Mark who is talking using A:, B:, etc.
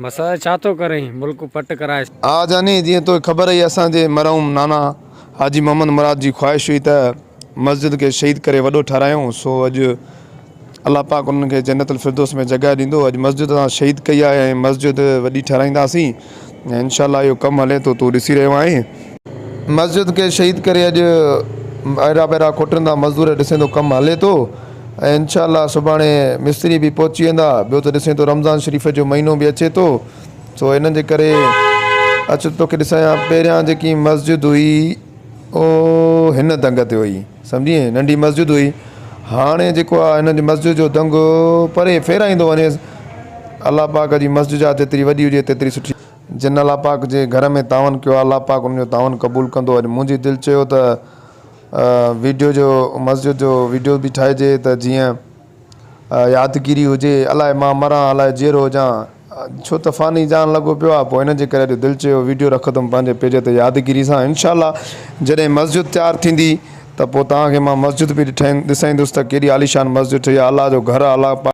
A: مسئلو ڇا ٿو ڪرين ملڪ پٽ ڪرائي.
B: ها جاني جيئن توکي خبر اهي اسان جي مرحوم نانا حاجي محمد مراد جي خواهش هئي ته مسجد کي شهيد ڪري وڏو ٺهرايون سو اڄ الله پاڪ انهن کي جنت الفردوس ۾ جڳهه ڏيندو اڄ مسجد اسان شهيد ڪئي آهي ۽ مسجد وڏي ٺهرائينداسين ۽ انشاء الله اهو ڪم هلي ٿو تون ڏسي رهيو آهين. مسجد کي شهيد ڪري اڄ اهڙا ڀيرا کوٽن ٿا مزدور ڏسين ٿو ڪم هلي ٿو ۽ انشاء الله سڀاڻي مستري به پهچي ويندا ٻيو ته ڏسين ٿو رمضان شريف جو مهينو به اچي ٿو سو انهن جي ڪري اچ توکي ڏسايان پهريان جيڪي مسجد هئي او هن دنگ تي هئي سمجهي ننڍي مسجد هئي هاڻي جيڪو آهي هن جي مسجد جو دنگ پري ڦيرائيندو وڃيس الله پاڪ جي مسجد آ جيتري وڏي هجي تيتري سٺي جن الله پاڪ جي گهر ۾ تعاون ڪيو آهي الله پاڪ انهن جو تعاون قبول ڪندو اڄ منهنجي دل چيو ته ويڊيو جو مسجد جو ويڊيو به ٺاهجي ته جيئن يادگيري هجي الائي مان مران الائي جيئرو هجان ڇو ته فاني جان لڳو پيو آهي پوء ان جي ڪري اڄ دل چيو ويڊيو رکندم پنهنجي پيج تي يادگيري سان انشاء الله جڏهن مسجد تيار ٿيندي ته پوء توهان کي مان مسجد به ڏسائيندس ته ڪيڏي عاليشان مسجد ٺهي آهي الله جو گهر آهي الله پاڪ.